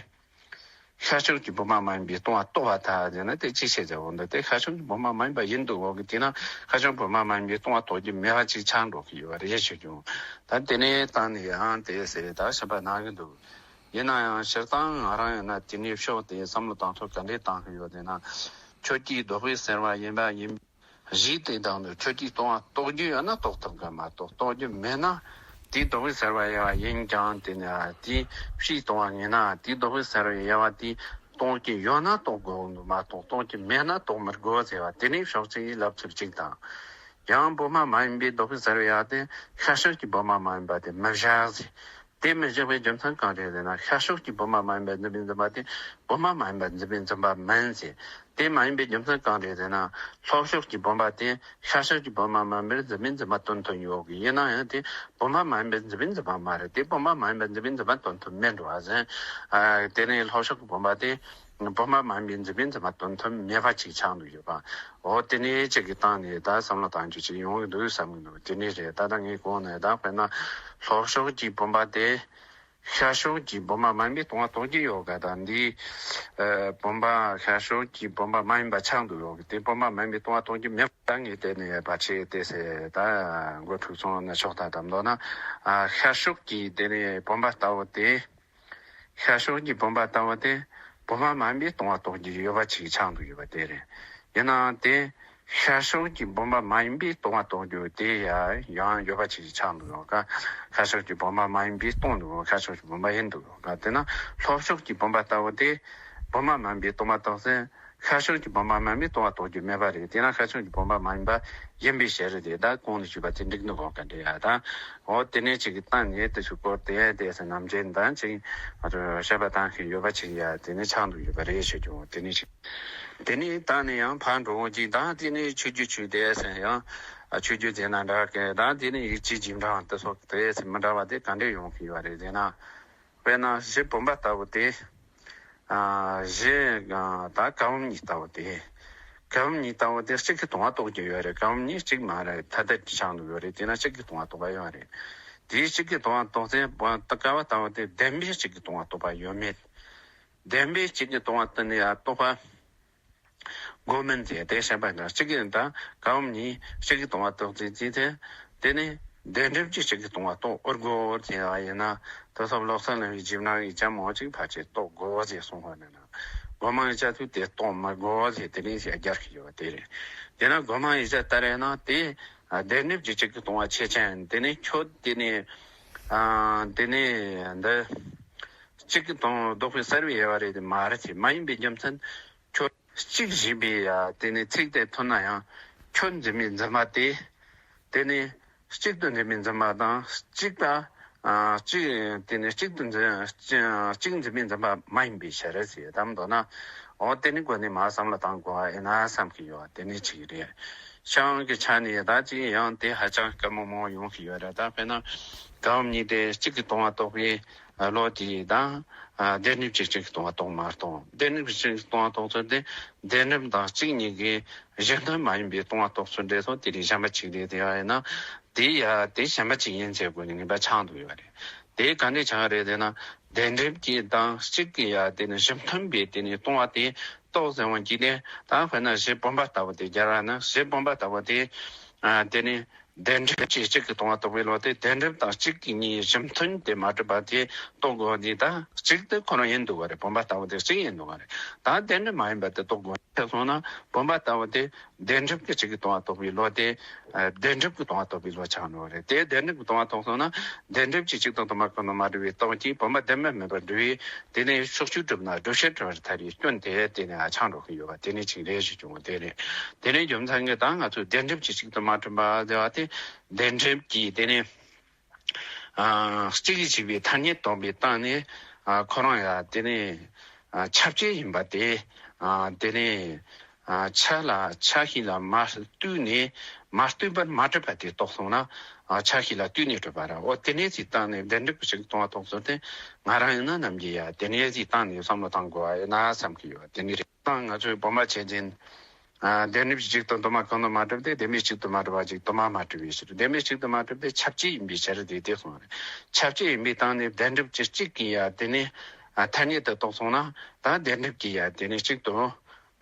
ཤར་ཕྱོགས་ཀྱི་བུམ་པ་མ་ཡིན་པའི་སྟོང་པ་རྟོགས་པ་ཐལ་ཟེར་ན་དེ་ཅི་ཞིག་ཟེར་འོང་འདུག་དེ་ཤར་ཕྱོགས་ཀྱི་བུམ་པ་མ་ཡིན་པ་ཡིན་འདུག་འོག་གི་དེས་ན་ཤར་ཕྱོགས་བུམ་པ་མ་ཡིན་པའི་སྟོང་པ་རྟོགས་རྒྱུ་མེད་པ་ཅིག་ཆགས་འགྲོ་གི་ཡོད་པ་རེད་ཞུ་རྒྱུ། ད་དེ་ནས་བཏང་ནས་ཡང་དེ་ཟེར་ད་ཞིབ་པ་གནང་གི་འདུག་ཡིན་ན་ཡང་སྤྱིར་བཏང་ང་རང་ཡིན་ན་དེ་ནས་ཕྱོགས་དེ་བསམ་བློ་གཏོང་ཐུབ་ག་འདྲས་གཏོང་གི་ཡོད་དེ་ན། ཁྱོད་ཀྱིས་ལྡོག་པའི་སར་བ་ཡལ་བ་ཡིན། གཞི་དེ་དང་དུ་ཁྱོད་ཀྱིས་སྟོང་པ་རྟོགས་རྒྱུ་ཡོད་ན་རྟོགས་ཐུབ་ག་མ་གཏོགས་རྟོགས་རྒྱུ་མེད་ན། དེའི་ལྡོག་པའི་སར་བ་ཡལ་བ་ཡིན་ཀྱང་དེ་ནི་དེའི་ཕྱིས་སྟོང་པ་ངེས་ན་དེའི་ལྡོག་པའི་སར་བ་ཡལ་བ་དེ་རྟོགས་ཀྱི་ཡོད་ན་རྟོགས་དགོས་འདུག་མ་གཏོགས་རྟོགས་ཀྱི་མེད་ན་རྟོགས་མི་དགོས་ཟེར་བ་དེ་ནི་ཕྱོགས་གཅིག་ལབ་ཚུལ་གཅིག་དང་། ཡང་བུམ་པ་མ་ཡིན་པའི་ལྡོག་པའི་སརྦ་ཡ་དེ་ཤར་ཕྱོགས་ཀྱི་བུམ་པ་མ་ཡིན་པ་དེ་མི་བཞག་ཟེར། དེ་མི་བཞག་པའི་རྒྱུ་མཚན་གང་རེད་ཟེར་ན། ཤར་ཕྱོགས་ཀྱི་བུམ་པ་མ་ཡིན་པའི་འཛིན་པའི་འཛིན་པ་དེ་བུམ་པ་མ་ཡིན་པའི་འཛིན་པའི་འཛིན་པ་མིན་ཟེར། དེ་མ་ཡིན་པའི་རྒྱུ་མཚན་གང་རེད་ཟེར་ན། ལྷོ་ཕྱོགས་ཀྱི་བུམ་པ་དེ་ཤར་ཕྱོགས་ཀྱི་བུམ་པ་མ་ཡིན་པའི་འཛིན་པའི་འཛིན་པ་སྟོན་ཐུབ་ཡོད་གི། ཡིན་ན་ཡང་དེ་བུམ་པ་མ་ཡིན་པའི་འཛིན་པའི་འཛིན་པ་མ་རེད། དེ་བུམ་པ་མ་ཡིན་པའི་འཛིན་པའི་འཛིན་པ་སྟོན་ཐུབ་མེད་འགྲོ་བ་ཟེར། ཨ། དེ་ནས་ལྷོ་ཕྱོགས་ཀྱི་བུམ་པ་དེ་བུམ་པ་མ་ཡིན་པའི་འཛིན་པའི་འཛིན་པ་སྟོན་ཐུབ་མེད་པ་ཅིག་ཆགས་འདུག་ཡོད་པ། འོ་དེ་ནས་ཅིག་གི་སྟེང་ནས་ད་བསམ་བློ་གཏང་རྒྱུ་ཅིག་ཡོང་གི་འདུག་བསམ་གི་འདུག་དེ་ནས་རེད། ད་ལྟ་ངའི་གོང་ནས་ད་དཔེར་ན་ལྷོ་ཕྱོགས་ཀྱི་བུམ་པ་དེ་ཤར་ཕྱོགས་ཀྱི་བུམ་པ་མ་ཡིན་པའི་སྟོང་པ་རྟོགས་ཀྱི་ཡོད་ག་ད་འདི། ཨ། བུམ་པ་ཤར་ཕྱོགས་ཀྱི་བུམ་པ་མ་ཡིན་པ་ཆགས་འདུག་ཡོད་གི། དེ་བུམ་པ་མ་ཡིན་པའི་སྟོང་པ་རྟོགས་ཀྱི་མེད་པ། ད་ངས་དེ་ནས་ཕལ་ཆེར་དེ་ཟེར་ད་མགོ་འཁྲུག་སོང་ན་ཆོག་ད། དམ་མདོར་ན། ཨ། ཤར་ཕྱོགས་ཀྱི་དེ་ནས་བུམ་པ་ལྟ་བུ་དེ། ཤར་ཕྱོགས་ཀྱི་བུམ་པ་ལྟ་བུ་དེ་བུམ་པ་མ་ཡིན་པའི་སྟོང་པ་རྟོགས་ཀྱི་ཡོད་པ་ཅིག་ཆགས་འདུག་ཡོད་པ་དེ་རེད། ཡིན་ནའང་དེ་ཤར་ཕྱོགས་ཀྱི་བུམ་པ་མ་ཡིན་པའི་སྟོང་པ་རྟོགས་རྒྱུ་དེ་ཡང་ཡང་ཡོད་པ་ཅིག་ཆགས་འདུག་ཡོད་ག་ཤར་ཕྱོགས་ཀྱི་བུམ་པ་མ་ཡིན་པའི་སྟོང་འདུག་ཤར་ཕྱོགས་ཀྱི་བུམ་པ་ཡིན་འདུག་ཡོད་ག་དེས་ན་ལྷོ་ཕྱོགས་ཀྱི་བུམ་པ་ལྟ་བུ་དེ་བུམ་པ་མ་ཡིན་པའི་སྟོང་པ་རྟོགས་ཚེ། ཤར་ཕྱོགས་ཀྱི་བུམ་པ་མ་ཡིན་པའི་སྟོང་པ་རྟོགས་རྒྱུ་མེད་པ་རེད། དེས་ན་ཤར་ཕྱོགས་ཀྱི་བུམ་པ་མ་ཡིན་པ་ཡིན་པའི་ཕྱིར་རེད། ད་གོང་ནས་ཞུས་པ་དེ་འགྲིག་འདུག་ག་འདྲ་ཡ་ད། འོ་དེ་ནས་ཅིག་གི་སྟེང་ནས་དེ་ཚོའི་སྐོར་དེ་དེ་ཟེར་ནམ་རྒྱུན་ད་ཅིག་ང་ཚོས་བཤད་པ་བཏང་གི་ཡོད་པ་ཅིག་ཡ་དེ་ནས་ཆགས་འདུག་ཡོད་པ་རེད་ཞུ་རྒྱུ། དེ་ནས་ཅིག་དེ་ནས་ད་ནས་ཡང་ཕར་འགྲོ་འོང་ཅིག་ད་དེ་ནས་ཆོས་བརྒྱུད་ཆོས་དེ་ཟེར་ཡང་ཆོས་བརྒྱུད་དེ་ན་འདྲ་གི། ད་དེ་ནས་ཡིག་ཆའི་རྗེས་འབྲང་དེ་སོགས་དེ་ཟེར་མི་འདྲ་བ་དེ་ག་འདྲས་ཡོང་གི་ཡོད་རེད་ཟེར་ན། དཔེར་ན་གཞི་བུམ་པ་ལྟ་བུ་དེ། ཨ། གཞི་ད་ཀ་བུམ་གཉིས་ལྟ་བུ་དེ། ཀ་བུམ་གཉིས་ལྟ་བུ་དེ་གཅིག་གི་སྟོང་པ་རྟོགས་ཀྱི་ཡོད་རེད། ཀ་བུམ་གཉིས་གཅིག་མ་རེད། ཐ་དད་ཀྱི་ཆགས་འདུག་ཡོད་རེད། དེས་ན་གཅིག་གི་སྟོང་པ་རྟོགས་པ་ཡོད་རེད། དེའི་གཅིག་གི་སྟོང་པ་རྟོགས་ཚེ་ཀ་བུམ་ལྟ་བུ་དེ་བདེན་པའི་གཅིག་གི་སྟོང་པ་རྟོགས་པ་ཡོད་མེད། བདེན་པའི་གཅིག་གི་སྟོང་པ་དེ་ནི་ཡང་རྟོགས་པ། དགོས་མིན་དེ་དེ་བཤད་པ་འདྲ། གཅིག་གི་ད་ཀ་བུམ་གཉིས་གཅིག་གི་སྟོང་པ་རྟོགས་ཚེ་ཅི་ཐེ། དེ་ནི་བདེན་གྲུབ་ཀྱི་གཅིག་གི་སྟོང་པ་རྟོགས་འོར་དགོས་ཟེར་བ་ཡིན་ན། ད་སོབ་ལོག་སོན་ལ་བའི་རྗེས་འབྲང་ཡིག་ཆ་མང་ཅིག་ཕལ་ཆེར་རྟོགས་དགོས་ཟེར་གསུངས་པ་ནི་ན། དགོས་མང་ཡིག་ཆ་ཚོས་དེ་རྟོགས་མི་དགོས་ཟེར་དེ་ནས་ཞེས་རྒྱག་གི་ཡོད་པ་དེ་རེད། དེ་ན་དགོས་མང་ཡིག་ཆ་ལྟར་ཡིན་ན་དེ་བདེན་གྲུབ་ཀྱི་གཅིག་གི་སྟོང་པ་ཆོས་ཅན། དེ་ནི་ཁྱོད་དེ་ནི་ཨ་དེ་ནི་འདི་གཅིག་གི་སྟོང་ལྡོག་པའི་སརྦ་ཡ་བ་རེད། དེ་མ་རེད་ཟེར། མ་ཡིན་པའི་རྒྱུ་མཚན། ཁྱོད་གཅིག་ཞེས་པའི་ཡ་དེ་ནི་ཚིག་དེ་ཐོན་ན་ཡང་ཁྱོད་འཛིན་པའི་འཛིན་པ་དེ། དེ་ནི་གཅིག་ཏུ་འཛིན་པའི་འཛིན་པ་དང་གཅིག་ད། ཨ། གཅིག་དེ་ནི་གཅིག་ཏུ་འཛིན་གཅིག་འཛིན་པའི་འཛིན་པ་མ་ཡིན་པའི་ཕྱིར་ཟེར། དམ་མདོར་ན། འོ་དེ་ནི་སྒོ་ནས་མ་བསམ་བློ་བཏང་དགོས་པ་ཡིན་ན་བསམ་གྱི་ཡོད། དེ་ནི་གཅིག་རེད། བྱང་གི་ཆ་ནས་ད་ཅིག་ཡང་དེ་ཧ་ཅང་དཀའ་མོ་མང་ཡོང་གི་ཡོད་རེད། ད་དཔེར་ན་ཀ་བུམ་གཉིས་དེ་གཅིག་གི་སྟོང་པ་རྟོགས་པའི་བློ་དེ་དང་། ཨ། བདེན་གྲུབ་ཀྱི་གཅིག་གི་སྟོང་པ་རྟོགས་མ་རྟོགས། བདེན་གྲུབ་ཀྱི་གཅིག་གི་སྟོང་པ་རྟོགས་ཚུལ་དེ་བདེན་གྲུབ་དང་གཅིག་གཉིས་ཀྱི་གཞི་མཐུན་མ་ཡིན་པའི་སྟོང་པ་རྟོགས་ཚུལ་འདྲ་སོགས་དེ་ལས་གཞན་པ་གཅིག་རེད། དེ་ཡང་ཡིན་ན་དེ་ཡ་དེ་གཞན་པ་གཅིག་ཡིན་ཚེ་དགོས་ནས་ངེས་པ་ཆགས་འདུག་ཡོད་རེད། དེ་ག་འདྲས་ཆགས་རེད་ཟེར་ན། བདེན་གྲུབ་ཀྱི་དང་གཅིག་གི་ཡ་དེ་ནི་གཞི་མཐུན་པའི་དེ་ནི་སྟོང་པ་དེ་རྟོགས་ཟེར་བ་གཅིག་དེ། ད་དཔེར་ན་གཞི་བུམ་པ་ལྟ་བུ་དེ་སྦྱར་བ་ན། གཞི་བུམ་པ་ལྟ་བུ་དེ། ཨ། དེ་ནི་བདེན་གྲུབ་ཀྱི་གཅིག་གི་སྟོང་པ་རྟོགས་པའི་བློ་དེ་བདེན་གྲུབ་དང་གཅིག་གི་གཉིས་གཞི་མཐུན་དེ་མ་གྲུབ་པ་དེ་རྟོགས་དགོས་ནི། ད་གཅིག་དེ་ཁོ་རང་ཡིན་འདུག་པ་རེད། བུམ་པ་ལྟ་བུ་དེ་གཅིག་ཡིན་འདུག་པ་རེད། ད་བདེན་གྲུབ་མ་ཡིན་པ་དེ་རྟོགས་དགོས་ཐལ་སོང་ན། བུམ་པ་ལྟ་བུ་དེ་བདེན་གྲུབ་ཀྱི་གཅིག་གི་སྟོང་པ་རྟོགས་པའི་བློ་དེ། ཨ། བདེན་གྲུབ་ཀྱི་སྟོང་པ་རྟོགས་པའི་བློ་ཆགས་འགྲོ་བ་རེད། དེ་བདེན་གྲུབ་ཀྱི་སྟོང་པ་རྟོགས་སོང་ན། བདེན་གྲུབ་ཀྱི་གཅིག་དང་དུ་མ་ཀུན་ཏུ་མ་གྲུབ་པའི་སྟོང་གཅིག་བུམ་པ་བདེན་པ་མིན་པར་འགྲུབ་པས། དེ་ནས་ཕྱོགས་ཆོས་གྲུབ་ན་བསྒྲུབ་བྱ་གྲུབ་པར་ཐལ་བའི་སྐྱོན་དེ་དེ་ནས་ཆགས་འགྲོ་གི་ཡོད་པ་དེ་ནི་གཅིག་རེད་ཞུ་རྒྱུ་དེ་རེད། དེ་ནས་རྒྱུ་མཚན་གྱིས་ད་ང་ཚོས་བདེན་གྲུབ་ཀྱི་གཅིག་དུ་མ་གྲུབ་པ་ཟེར་བ་དེ། བདེན་གྲུབ་ཀྱི་དེ་ནས། ཨ། གཅིག་ཞེས་པའི་ཐ་སྙད་སྟོན་པའི་སྟེང་ནས། ཨ། ཁོ་རང་ཡང་དེ་ནས། ཨ། ཁྱབ་བྱེད་ཡིན་པ་དེ། ཨ། དེ་ནས། ཨ། ཆ་ལ་ཆ་ཤས་ལ་མ་ལྟོས་ནས། མ་ལྟོས་པར་མ་གྲུབ་པ་དེ་རྟོགས་སོང་ན། ཨ། ཆ་ཤས་ལ་ལྟོས་ནས་གྲུབ་པ་རེད། འོ་དེ་ནས་ཅིག་བཏང་ནས་བདེན་གྲུབ་ཀྱི་གཅིག་སྟོང་པ་རྟོགས་ཚུལ་དེ། ང་རང་ཡིན་ན་ནམ་རྒྱུན་ཡ་དེ་ནས་ཅིག་བཏང་ནས་བསམ་བློ་བཏང་དགོས་པ་ཡིན་ན་བསམ་གྱི་ཡོད། དེ་ནི་རེད། ད་ང་ཚོའི་བུམ་པ་ཆོས་ཅན། ཨ། བདེན་གྲུབ་གཅིག་དང་དུ་མ་གང་དུ་མ་གྲུབ་སྟེ། བདེན་པའི་གཅིག་ཏུ་མ་གྲུབ་པ་གཅིག་དུ་མ་མ་གྲུབ་པའི་ཕྱིར། བདེན་པའི་གཅིག་ཏུ་མ་གྲུབ་སྟེ་ཁྱབ་བྱེད་ཡིན་པའི་ཕྱིར་དེ་དེ་གསུངས་པ་རེད། ཁྱབ་བྱེད་ཡིན་པའི་སྟེང་ནས་བདེན་གྲུབ་ཀྱི་གཅིག་གི་ཡ་དེ་ནི། ཨ། ཐ་སྙད་དུ་རྟོགས་སོང་ན། ད་བདེན་གྲུབ་ཀྱི་ཡ་དེ་ནི་གཅིག་ཏུ་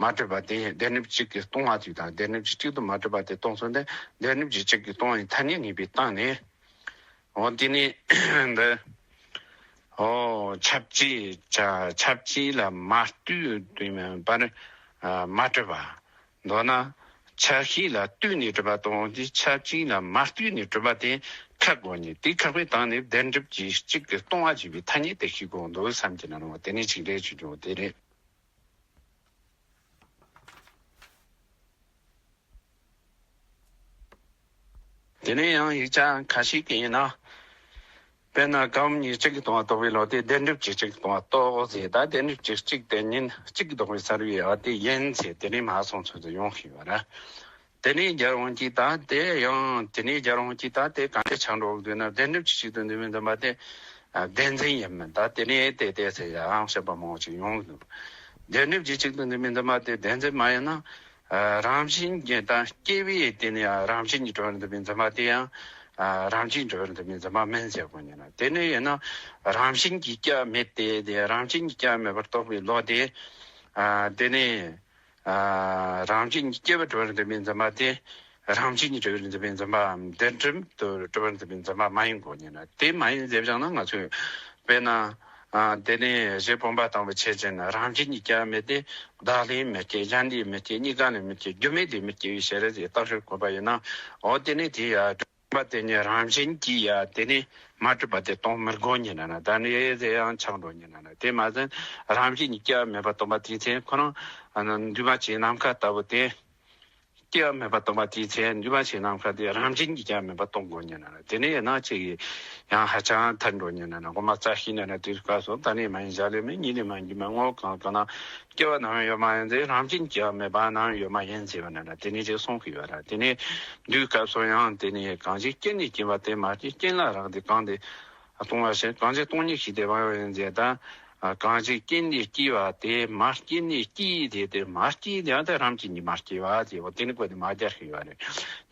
མ་གྲུབ་པ་དེ། བདེན་གྲུབ་གཅིག་གི་སྟོང་པ་ཅིག་དང་བདེན་གྲུབ་ཀྱི་གཅིག་ཏུ་མ་གྲུབ་པ་དེ་རྟོགས་སོང་སྟེ། བདེན་གྲུབ་ཀྱི་གཅིག་གི་སྟོང་པའི་ཐ་སྙད་ངེས་པའི་སྟེང་ནས། འོ་དེ་ནི་འདི། འོ་ཁྱབ་བྱེད་ཆ་ཁྱབ་བྱེད་ལ་མ་ལྟོས་དུས་མིན་པར། ཨ། མ་གྲུབ་པ། མདོར་ན། ཆ་ཤས་ལ་ལྟོས་ནས་གྲུབ་པ་དང་དེ་ཁྱབ་བྱེད་ལ་མ་ལྟོས་ནས་གྲུབ་པ་དེ་ཁེགས་དགོས་ནས། དེ་ཁེགས་པའི་སྟེང་ནས་བདེན་གྲུབ་ཀྱི་གཅིག་གི་སྟོང་པ་ཞེས་པའི་ཐ་སྙད་དེ་ཤེས་དགོས་འདུག་བསམ་གྱི་ན་རུང་དེ་ནི་གཅིག་རེད་ཞུ་རྒྱུ་དེ་རེད། དེ་ནས་ཡང་ཡིག་ཆ་ཁ་ཤས་ཀྱི་ཡིན་ན། དཔེར་ན་གང་ཉིད་གཅིག་གིས་སྟོང་བ་རྟོགས་པའི་ལུགས་དེ་བདེན་གྲུབ་ཀྱིས་གཅིག་གིས་སྟོང་བ་རྟོགས་ཟེར། ད་བདེན་གྲུབ་ཀྱིས་གཅིག་དེ་ཉིད་གཅིག་གིས་ལྡོག་པའི་སར་བའི་ཡ་དེ་ཡིན་ཟེར། དེ་ནས་མ་སོང་ཚོད་དུ་ཡོང་ཤེས་པ་རེད། དེ་ནས་རྒྱལ་དབང་གིས་ད་དེ་ཡང་དེ་ནས་རྒྱལ་དབང་གིས་ད་དེ་གང་དེ་ཆགས་འགྲོ་འདུག་ན། བདེན་གྲུབ་ཀྱིས་གཅིག་ཏུ་འདུས་པའི་འཛིན་པ་དེ་ཨ་བདེན་འཛིན་ཡིན་མིན་ད་དེ་ནས་དེ་དེ་ཟེར་ཡང་བཤད་པ་མང་པོ་ཅིག་ཡོང་གི་འདུག་བདེན་གྲུབ་ཀྱིས་གཅིག་ཏུ་འདུས་པའི་འཛིན་པ་དེ་བདེན་འཛིན་མ་ཡིན་ན། ཨ་རང་བཞིན་གྱིས་ད་སྐྱེ་བའི་དེ་ནས་རང་བཞིན་གྱིས་གྲུབ་པར་འདུས་པའི་འཛིན་པ་དེ་ཡང་ཨ་རང་བཞིན་གྱིས་གྲུབ་པར་འདུས་པའི་འཛིན་པ་མིན་ཟེར་དགོས་ཉིན་ན། དེ་ནས་ཡིན་ན་རང་བཞིན་གྱིས་སྐྱེ་བ་མེད་དེ། དེ་རང་བཞིན་གྱིས་སྐྱེ་བ་མེད་པར་རྟོགས་པའི་བློ་དེ་ཨ་དེ་ནས་ཨ་རང་བཞིན་གྱིས་སྐྱེ་བར་གྲུབ་པར་འདུས་པའི་འཛིན་པ་དེ་རང་བཞིན་གྱིས་གྲུབ་པར་འདུས་པའི་འཛིན་པའམ་བདེན་གྲུབ་ཏུ་གྲུབ་པར་འདུས་པའི་འཛིན་པ་མ་ཡིན་དགོས་ཉིན་ན། དེ་མ་ཡིན་ཟེར་བཞག་ན་ང་ཚོས་དཔེར་ན། ཨ་དེ་ནས་གཞི་སྤོང་པ་དང་པོ་ཆེ་ཆེན་རང་བཞིན་གྱིས་སྐྱེ་བ་མེད་དེ། བདག་ལས་མི་སྐྱེ། གཞན་ལས་མི་སྐྱེ། གཉིས་ཀ་ལས་མི་སྐྱེ། རྒྱུ་མེད་ལས་མི་སྐྱེ་བའི་ཕྱིར་ཞེས་རྟགས་ཤིག་བཀོད་པ་ཡིན་ན། འོ་དེ་ནས་དེ་ཡ་གྲུབ་པ་དེ་ཉིད་རང་བཞིན་གྱིས་ཡ་དེ་ནས་མ་གྲུབ་པ་དེ་སྟོང་མི་དགོས་ཉིན་ན། ད་ནི་ཨེ་ཟེར་ཡང་ཆགས་འགྲོ་ཉིན་ན། དེ་མ་ཟད་རང་བཞིན་གྱིས་སྐྱེ་བ་མེད་པ་སྟོང་པ་དེའི་ཚེ་ཁོ་རང་ཨ་ནི་འདུས་མ་བྱས་ནམ་མཁའ་ལྟ་བུ་སྟེ། སྐྱེ་བ་མེད་པ་སྟོང་པ་དེའི་ཚེ་འདུས་མ་བྱས་ནམ་མཁའ་དེ་རང་བཞིན་གྱིས་སྐྱེ་བ་མེད་པ་སྟོང་དགོས་ཉིན་ན། དེ་ནས་ཡིན་ན་ཅིག་ཡང་ཧ་ཅང་ཐལ་འགྲོ་ཉིན་ན། གོ་མ་རྩ་ཤེས་ན་ན་དུས་སྐབས་སུ་ད་ནི་མ་ཡིན་གཞན་ལས་མིན། གཉིས་ལས་མ་ཡིན་རྒྱུ་མེད། དངོས་གང་གང་ན་སྐྱེ་བ་ནམ་ཡང་ཡོད་མ་ཡིན་ཏེ། རང་བཞིན་སྐྱེ་བ་མེད་པ་ནམ་ཡང་ཡོད་མ་ཡིན་ཟེར་བ་ན་ན། དེ་ནས་ཅིག་གསུང་གི་ཡོད་ར། དེ་ནས་འདུས་སྐབས་སུ་ཡང་དེ་ནས་གང་ཞིག་སྐྱེས་ནས་སྐྱེས་པ་དེ་མ་སྐྱེས། རྐྱེན་ལ་རག་སྟེ་གང་དེ་སྟོང་པ་ཞིག། གང་ཞིག་སྟོང་ཉིད་ཤེས་ཏེ་བག་ཡོད་ཡིན་ཟེར། ད་ཨ་གང་ཞིག་སྐྱེས་ནས་སྐྱེས་པ་དེ་མ་སྐྱེས་ནས་སྐྱེས་དེ། དེ་མ་སྐྱེས་དེ་ཡང་དེ་རང་བཞིན་གྱིས་མ་སྐྱེས་པ་དེ། འོ་དེ་ནི་གོ་དེ་མ་སྦྱར་ཤེས་ཡོད་རེད།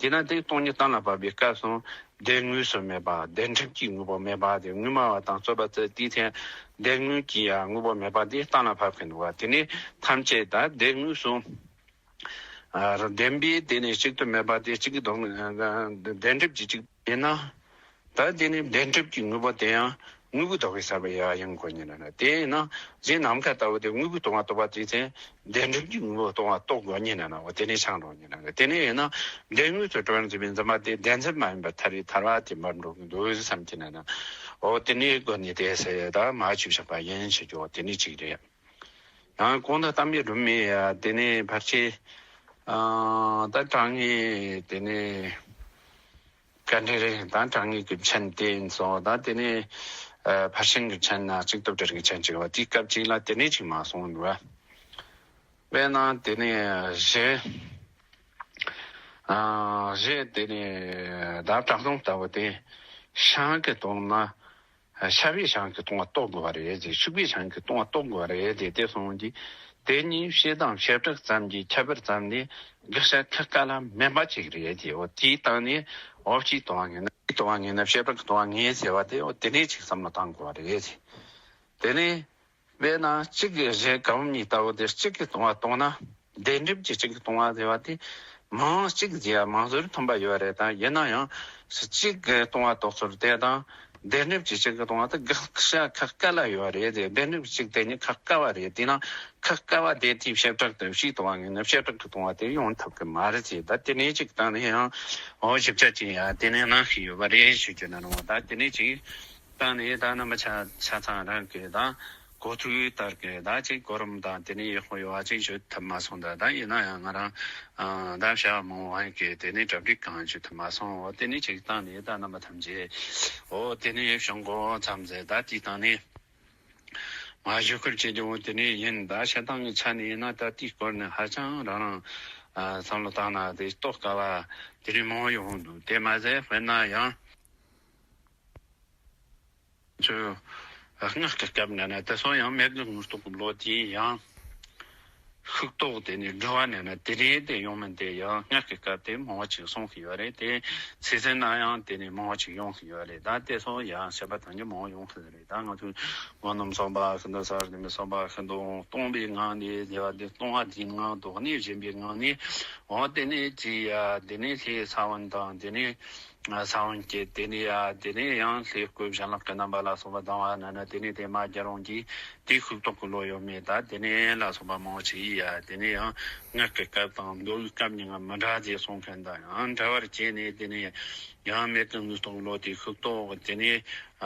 དེས་ན་དེ་སྟོང་ཉིད་གཏན་ལ་ཕབ་པའི་སྐབས་སུ་བདེན་དངོས་སུ་མེད་པ། བདེན་གྲུབ་ཀྱི་དངོས་པོ་མེད་པ་དེ། དངོས་སྨྲ་བ་དང་རྩོད་པ་རྩོད་དེའི་ཚེ་བདེན་དངོས་ཀྱི་ཡང་དངོས་པོ་མེད་པ་དེ་གཏན་ལ་ཕབ་མཁན་འདུག་བ། དེ་ནི་ཐམས་ཅད་ད་བདེན་དངོས་སུ། ཨ་བདེན་པའི་དེ་ནས་གཅིག་ཏུ་མེད་པ་དེ་གཅིག་གི་ལྡོག་བདེན་གྲུབ་ཀྱི་གཅིག་ཡིན་ན། ད་དེ་ནི་བདེན་གྲུབ་ཀྱི་དངོས་པོ་དེ་ཡང་དངོས་པོ་ལྡོག་པའི་ས་བ་ཡ་ཡིན་དགོས་ཉིན་ན། དེ་ཡིན་ན་གཞི་ནམ་མཁའ་ལྟ་བུ་དེ་དངོས་པོ་སྟོང་བ་རྟོགས་པ་དེའི་ཚེ་བདེན་གྲུབ་ཀྱི་དངོས་པོ་སྟོང་བ་རྟོགས་དགོས་ཉིན་ན། འོ་དེ་ནས་ཆགས་འགྲོ་ཉིན་ན། དེ་ནས་ཡིན་ན་བདེན་དངོས་སུ་གྲུབ་པར་འཛིན་པའི་འཛིན་པ་དེ་བདེན་འཛིན་མ་ཡིན་པར་ཐར་བའི་ཐར་བ་དེ་མར་འགྲོ་གི་འདུག་བསམ་གྱི་ན་ན། འོ་དེ་ནས་སྒོ་ནས་དེ་ཟེར་ད་མ་ཆུ་བཞག་པ་ཡིན་ཞེས་ཀྱང་དེ་ནས་གཅིག་རེད། ཡང་གོང་དུ་གཏམ་གྱི་སྒྲོན་མེ་ཡ་དེ་ནས་ཕལ་ཆེར་ཨ་ད་དྲང་ངེས་དེ་ནས་བཀའ་འདྲི་རེད། ད་དྲང་ངེས་ཀྱི་མཆན་དེ་ཡིན་སོང་། ད་དེ་ནས་ཨ་ཕར་ཕྱིན་གྱི་མཆན་ན་གཅིག་སྟོབས་འབྲེལ་གྱི་མཆན་གཅིག་བ་དེའི་སྐབས་གཅིག་ལ་དེ་ནས་གཅིག་མ་སོང་འདུག་བ། དཔེར་ན་དེ་ནས་གཞི་ཨ་གཞི་དེ་ནས་ད་བྲག་དོང་ལྟ་བུ་དེ་ཤིང་གིས་བཏོན་ན། ཤ་བའི་ཤིང་གིས་བཏུང་བ་རྟོགས་དགོས་པ་རེད་ཅེས། ཤུག་པའི་ཤིང་གིས་བཏུང་བ་རྟོགས་དགོས་པ་རེད་ཅེས། དེ་སོང་གི་དེ་གཉིས་བྱེ་དང་བྱེ་བྲག་ཙམ་གྱི་ཁྱད་པར་ཙམ་ལས་དགག་བྱ་ཁ་ཁ་ལ་མེད་པ་ཅིག་རེད་ཅེས། འོ་དེའི་སྟེང་ནས་འོ་ཕྱིའི་ལྟུང་བ་ངེས་ན། ཕྱིའི་ལྟུང་བ་ངེས་ན་བྱེ་བྲག་གི་ལྟུང་བ་ངེས་ཟེར་བ་དེ་འོ་དེ་ནས་ཅིག་བསམ་བློ་བཏང་དགོས་པ་རེད་ཅེས། དེ་ནས། དཔེར་ན་གཅིག་གི་གཞན་གང་རུང་གཉིས་ལྟ་བུ་དེ་གཅིག་གིས་ལྟུང་བ་བཏུང་ན། བདེན་གྲུབ་ཀྱིས་གཅིག་གིས་ལྟུང་བ་ཟེར་བ་དེ་མིང་གཅིག་ཟེར་ཡ་མང་ཟུར་མཐུན་པ་ཡོད་རེད། ད་ཡིན་ན་ཡང་གཅིག་གིས་ལྟུང་བ་རྟོགས་ཚུལ་དེ་དང་བདེན་གྲུབ་ཀྱིས་གཅིག་གིས་ལྟུང་བ་དེ་དགག་བྱ་ཁ་དཀའ་ལ་ཡོད་རེད་དེ། བདེན་གྲུབ་གཅིག་དེ་ནི་ཁ་དཀའ་བ་རེད། དེས་ན་ཁ་དཀའ་བ་དེ་དེའི་བྱེ་བྲག་ཏུ་ཕྱིའི་ལྟུང་བ་ངེས་ན་བྱེ་བྲག་གི་ལྟུང་བ་དེ་ཡོང་ཐུབ་ཀྱི་མ་རེད་ཅེས། ད་དེ་ནས་གཅིག་བཏང་ནས་ཡང་འོ་ཞིབ་ཆ་ཅིག་ཡང་དེ་ནས་གནང་ཤེས་ཡོད་པ་རེད་ཞུ་རྒྱུ་ན་རུང་བ། ད་དེ་ནས་གཅིག་བཏང་ནས་ད་རྣམ་པ་ཆ་ཆ་ཚང་རང་གི་ད་གོ་ཐོས་ལྟར་གི་ད་ཅིག་གོ་རིམ་དང་དེ་ནས་ཡག་པོ་ཡོད་པ་ཅིག་ཞུ་ཐུབ་མ་སོང་། ད་ད་ཡིན་ན་ཡང་ང་རང་ཨ་ད་བྱ་བ་མང་བ་གི་དེ་ནས་གྲ་སྒྲིག་གང་ཞུ་ཐུབ་མ་སོང་། འོ་དེ་ནས་ཅིག་བཏང་ནས་ད་རྣམ་པ་ཐམས་ཅད་འོ་དེ་ནས་བྱུང་གོ་མཚམས་ཟེར། ད་དེ་བཏང་ནས་མ་ཞུ་ཁུལ་བྱེད་རྒྱུ་འོ་དེ་ནས་ཡིན། ད་བྱེད་སྟངས་ཀྱི་ཆ་ནས་ཡིན་ན་ད་དེའི་སྐོར་ནས་ཧ་ཅང་རང་རང་ཨ་བསམ་བློ་བཏང་ན་དེ་རྟོགས་དཀའ་བ་དེ་ནས་མང་བོ་ཡོང་འདུག་དེ་མ་ཟད་དཔེར་ན་ཡང་། ཚོས་སྔགས་ཀྱི་སྐབས་ན་ན་དེ་སོང་ཡང་མེད་དགུ་དངོས་རྟོགས་ཀྱི་བློ་དེ་ཡང་ཤུགས་རྟོགས་དེ་ནས་སྒྲུབ་པ་ན་ན་དེ་རེད། དེ་ཡོང་མིན་དེ་ཡང་སྔགས་ཀྱི་སྐབས་དེ་མང་བ་ཅིག་གསུང་གི་ཡོད་རེད། དེ་ཚེ་ཟན་ན་ཡང་དེ་ནས་མང་བ་ཅིག་ཡོང་གི་ཡོད་རེད། ད་དེ་སོང་ཡང་བཤད་པ་དང་ཉིད་མང་བ་ཡོང་གི་རེད། ད་ང་ཚོས་དབང་རྣོན་གསུམ་པ་ཤིན་ཏུ་ས་ར་དེ་མི་གསུམ་པ་ཤིན་ཏུ་སྟོང་པའི་ངང་ནས་ཟེར་བ་དེ་སྟོང་བ་དེའི་ངང་ལྡོག་ནས་བཞིན་པའི་ངང་ནས་འོ་དེ་ནས་ཅི་ཡ་དེ་ནས་ལྷའི་ས་བོན་དང་དེ་ནས། ས་བོན་སྐྱེས། དེ་ནས་ཡ་དེ་ནས་ཡང་ལྷའི་སྐུ་བྱིན་རླབས་ཀྱི་རྣམ་པ་ལ་སོགས་པ་ལྡང་བ་ན་ན་དེ་ནས་དེ་མ་རྒྱལ་རོང་གིས་ དེ་ཤུགས་རྟོགས་ཀྱི་བློ་ཡོད་མེད་དང་དེ་ནས་ལ་སོགས་པ་མང་པོ་ཅིག་ཡིན་ཡ། དེ་ནས་ཡང་སྔགས་ཀྱི་སྐབས་དང་མདོའི་སྐབས་གཉིས་ཀ་མི་འདྲ་ཅེས་གསུངས་མཁན་དང་ཡང་འདྲ་བར་བྱས་ནས། དེ་ནས་ཡང་མེད་དུ་ནུས་རྟོགས་བློ་དེ་ཤུགས་རྟོགས། དེ་ནས་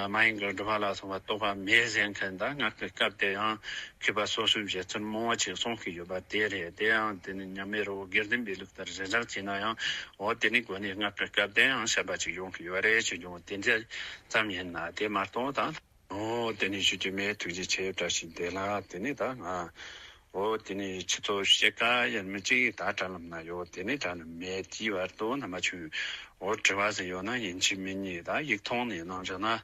མ་ཡིན་གྱི་སྒྲུབ་པ་ལ་སོགས་པ་རྟོགས་པ་མེད་ཟེར་མཁན་དང་། སྔགས་ཀྱི་སྐབས་དེ་ཡང་མཁས་པ་སོ་སོའི་བཞེད་ཚུལ་མང་པོ་ཅིག་གསུང་གི་ཡོད་པ་དེ་རེད། དེ་ཡང་དེ་ནི་མཉམ་མེད་རི་བོ་དགེ་ལྡན་པའི་ལུགས་ལྟར་རེ་རེ་བྱས་ན་ཡང་། འོ་དེ་ནི་སྒོ་ནས་སྔགས་ཀྱི་སྐབས་དེ་ཡང་བཤད་པ་ཅིག་ཡོང་གི་ཡོད་རེད་ཅེས་ཀྱང་དེ་འདྲ་ཙམ་ཡིན་ན། དེ་མ་གཏོགས་ད། འོ་དེ་ནི་ཞུ་རྒྱུ་མེད། ཐུགས་རྗེ་ཆེ། བཀྲ་ཤིས་བདེ་ལེགས། དེ་ནི་ད་ང་། འོ་དེ་ནི་ཁྱེད་ཚོ་ཤེས་ཀ་ཡར་མི་གཅིག་ད་དྲ་ལམ་ན་ཡོད། དེ་ནི་དྲ་ལམ་མེད་དེའི་བར་དུ་རྣམ་པ་ཚོས་འོ་དྲི་བ་ཟིན་ཡོད་ན་ཡིན་གཅིག་མིན་གཉིས་ད་ཡིག་ཐོག་ནས་གནང་བཞག་ན།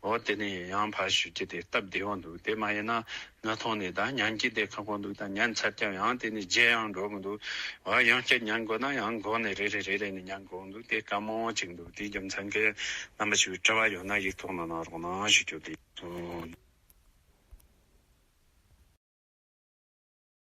འོ་དེ་ནི་ཡང་ཕར་ཞུ་རྒྱུ་དེ་སྟབས་བདེ་བོ་འདུག་དེ་མ་ཡིན་ན་ངའི་ཐོག་ནས་ད་ཉན་རྒྱུ་དེ་ཁག་པོ་འདུག་ད་ཉན་ཚར་ཀྱང་ཡང་དེ་ནི་བརྗེད་ཡང་འགྲོ་གི་འདུག་འོ་ཡང་བསྐྱར་ཉན་དགོས་ན་ཡང་འགོ་ནས་རེ་རེ་རེ་རེ་ནས་ཉན་དགོས་འདུག་དེ་དཀའ་མོ་ཅིག་འདུག་དེའི་རྒྱུ་མཚན་གྱིས་རྣམ་པ་ཚོས་དྲི་བ་ཡོད་ན་ཡིག་ཐོག་ནས་གནང་རོགས་གནང་ཞུ་རྒྱུ་དེ་ཡིན།